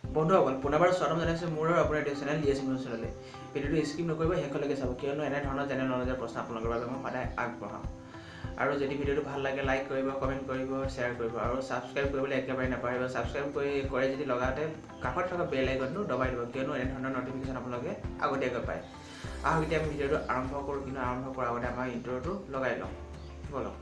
বন্ধুসকল, পুনৰবাৰ স্বাগতম জনাইছোঁ মোৰ আৰু আপোনাৰ YouTube channel D S news চেনেললৈ। ভিডিঅ'টো স্কিপ নকৰিব, শেষলৈকে চাব, কিয়নো এনেধৰণৰ জেনেৰেল নলেজৰ প্ৰশ্ন আপোনালোকৰ বাবে মই সদায় আগবঢ়াওঁ। আৰু যদি ভিডিঅ'টো ভাল লাগে, লাইক কৰিব, কমেণ্ট কৰিব, শ্বেয়াৰ কৰিব আৰু ছাবস্ক্ৰাইব কৰিবলৈ একেবাৰে নাপাহৰিব। ছাবস্ক্ৰাইব কৰে যদি লগাতে কাষত থকা বেল আইকনটো দবাই দিব, কিয়নো এনেধৰণৰ নটিফিকেশ্যন আপোনালোকে আগতীয়াকৈ পায়। আহক এতিয়া আমি ভিডিঅ'টো আৰম্ভ কৰোঁ, কিন্তু আৰম্ভ কৰাৰ আগতে আমাৰ ইণ্ট্ৰ'টো লগাই লওঁ, ব'লক।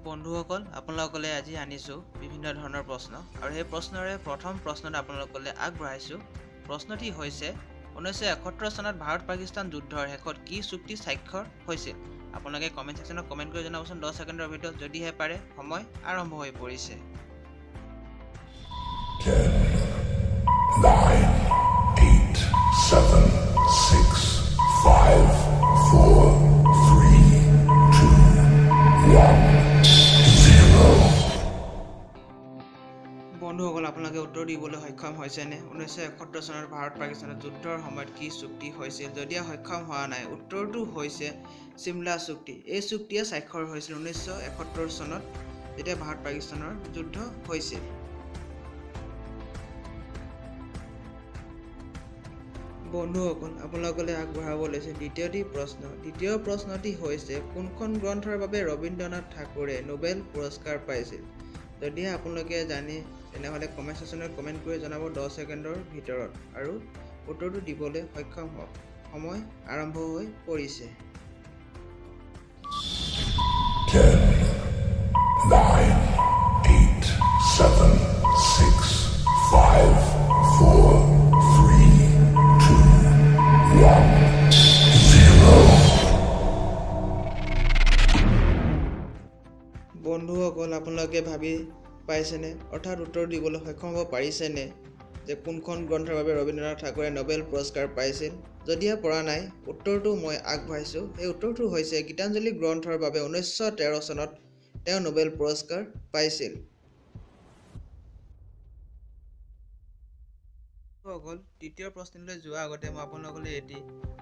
বন্ধুসকল, আপোনালোকলৈ আজি আনিছোঁ বিভিন্ন ধৰণৰ প্ৰশ্ন আৰু সেই প্ৰশ্নৰে প্ৰথম প্ৰশ্নটো আপোনালোকলৈ আগবঢ়াইছোঁ। প্ৰশ্নটি হৈছে, 1971 চনত ভাৰত পাকিস্তান যুদ্ধৰ শেষত কি চুক্তি স্বাক্ষৰ হৈছিল? আপোনালোকে কমেণ্ট ছেকশ্যনত কমেণ্ট কৰি জনাবচোন 10 ছেকেণ্ডৰ ভিতৰত, যদিহে পাৰে। সময় আৰম্ভ হৈ পৰিছে। 10, 9, 8, 7, 6, 5, 4, 3, 2, 1, 0. বন্ধুসকল, আপোনালোকে উত্তৰ দিবলৈ সক্ষম হৈছেনে? 1971 চনত ভাৰত পাকিস্তানৰ যুদ্ধৰ সময়ত কি চুক্তি হৈছিল? যদিও সক্ষম হোৱা নাই, উত্তৰটো হৈছে চিমলা চুক্তি। এই চুক্তিয়ে স্বাক্ষৰ হৈছিল 1971 চনত, যেতিয়া ভাৰত পাকিস্তানৰ যুদ্ধ হৈছিল। বন্ধুসকল, আপোনালোকলৈ আগবঢ়াব লৈছোঁ দ্বিতীয়টি প্ৰশ্ন। দ্বিতীয় প্ৰশ্নটি হৈছে, কোনখন গ্ৰন্থৰ বাবে ৰবীন্দ্ৰনাথ ঠাকুৰে নোবেল পুৰস্কাৰ পাইছিল? যদিহে আপোনালোকে জানে, তেনেহ'লে কমেণ্ট ছেকশ্যনত কমেণ্ট কৰি জনাব 10 ছেকেণ্ডৰ ভিতৰত আৰু উত্তৰটো দিবলৈ সক্ষম হওক। সময় আৰম্ভ হৈ পৰিছে। 10, 9, 8, 7, 6, 5, 4, 3, 2, 1, 0. বন্ধুসকল, আপোনালোকে ভাবি পাইছেনে, অৰ্থাৎ উত্তৰ দিবলৈ সক্ষম হ'ব পাৰিছেনে যে কোনখন গ্ৰন্থৰ বাবে ৰবীন্দ্ৰনাথ ঠাকুৰে নোবেল পুৰস্কাৰ পাইছিল? যদিহে পৰা নাই, উত্তৰটো মই আগবঢ়াইছোঁ। সেই উত্তৰটো হৈছে গীতাঞ্জলি গ্ৰন্থৰ বাবে 1913 চনত তেওঁ নোবেল পুৰস্কাৰ পাইছিল। বন্ধুসকল, তৃতীয় প্ৰশ্নলৈ যোৱাৰ আগতে মই আপোনালোকলৈ এটি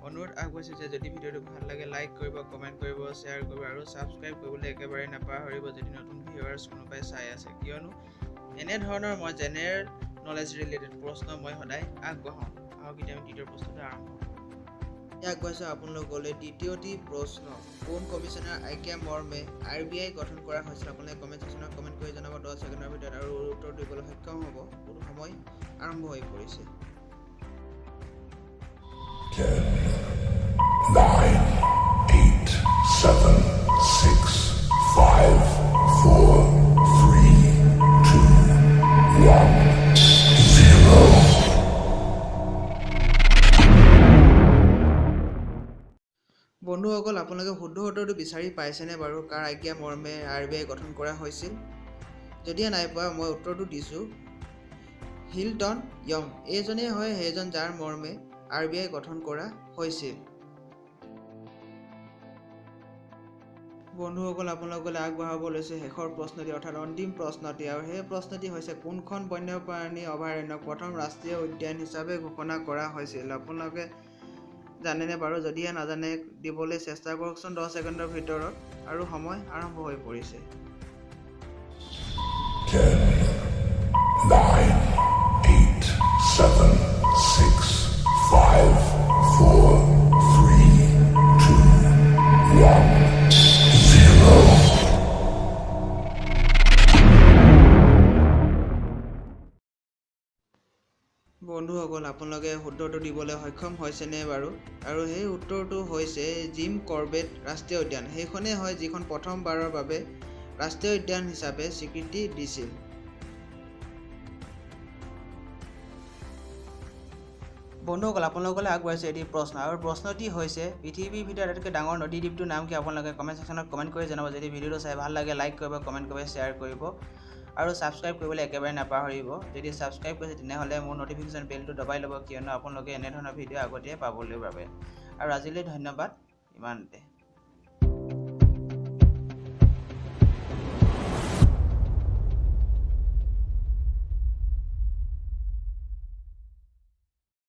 অনুৰোধ আগবঢ়াইছোঁ যে যদি ভিডিঅ'টো ভাল লাগে, লাইক কৰিব, কমেণ্ট কৰিব, শ্বেয়াৰ কৰিব আৰু ছাবস্ক্ৰাইব কৰিবলৈ একেবাৰে নাপাহৰিব, যদি নতুন ভিউৱাৰ্ছ কোনোবাই চাই আছে, কিয়নো এনেধৰণৰ মই জেনেৰেল নলেজ ৰিলেটেড প্ৰশ্ন মই সদায় আগবঢ়াওঁ। আহক এতিয়া আমি তৃতীয় প্ৰশ্নটো আৰম্ভ কৰোঁ। এতিয়া আগবঢ়াইছোঁ আপোনালোকলৈ দ্বিতীয়টি প্ৰশ্ন। কোন কমিশ্যনাৰ আজ্ঞা মৰ্মে আৰ বি আই গঠন কৰা হৈছিল? আপোনালোকে কমেণ্ট ছেকশ্যনত কমেণ্ট কৰি জনাব 10 ছেকেণ্ডৰ ভিতৰত আৰু উত্তৰ দিবলৈ সক্ষম হ'ব। সময় আৰম্ভ হৈ পৰিছে। 10, 9, 8, 7, 6, 5, 4, 3, 2, 1, 0. বন্ধুসকল, আপোনালোকে শুদ্ধ উত্তৰটো বিচাৰি পাইছেনে বাৰু, কাৰ আজ্ঞা মৰ্মে আৰ বি আই গঠন কৰা হৈছিল? যদিহে নাই পোৱা, মই উত্তৰটো দিছোঁ, হিল্টন য়ং। এইজনেই হয় সেইজন যাৰ মৰ্মে আৰ বি আই গঠন কৰা হৈছিল। বন্ধুসকল, আপোনালোকলৈ আগবঢ়াব লৈছোঁ শেষৰ প্ৰশ্নটি, অৰ্থাৎ অন্তিম প্ৰশ্নটি, আৰু সেই প্ৰশ্নটি হৈছে, কোনখন বন্যপ্ৰাণী অভয়াৰণ্যক প্ৰথম ৰাষ্ট্ৰীয় উদ্যান হিচাপে ঘোষণা কৰা হৈছিল? আপোনালোকে জানেনে বাৰু? যদিহে নাজানে, দিবলৈ চেষ্টা কৰকচোন 10 ছেকেণ্ডৰ ভিতৰত আৰু সময় আৰম্ভ হৈ পৰিছে। 10, 9, 8, 7, 6, 5, 4, 3, 2, 1, 0. বন্ধুসকল, আপোনালোকে শুদ্ধটো দিবলৈ সক্ষম হৈছেনে বাৰু? আৰু সেই উত্তৰটো হৈছে জিম কৰবেট ৰাষ্ট্ৰীয় উদ্যান। সেইখনেই হয় যিখন প্ৰথমবাৰৰ বাবে ৰাষ্ট্ৰীয় উদ্যান হিচাপে স্বীকৃতি দিছিল। বন্ধুসকল, আপোনালোকলৈ আগবঢ়াইছোঁ এটি প্ৰশ্ন আৰু প্ৰশ্নটি হৈছে, পৃথিৱীৰ ভিতৰত আটাইতকৈ ডাঙৰ নদী দ্বীপটোৰ নাম কি? আপোনালোকে কমেণ্ট ছেকশ্যনত কমেণ্ট কৰি জনাব। যদি ভিডিঅ'টো চাই ভাল লাগে, লাইক কৰিব, কমেণ্ট কৰিব, শ্বেয়াৰ কৰিব আৰু ছাবস্ক্ৰাইব কৰিবলৈ একেবাৰে নাপাহৰিব। যদি ছাবস্ক্ৰাইব কৰিছে, তেনেহ'লে মোৰ নটিফিকেশ্যন বেলটো দবাই ল'ব, কিয়নো আপোনালোকে এনেধৰণৰ ভিডিঅ' আগতীয়াই পাবলৈ বাবে। আৰু আজিলৈ ধন্যবাদ, ইমানতে।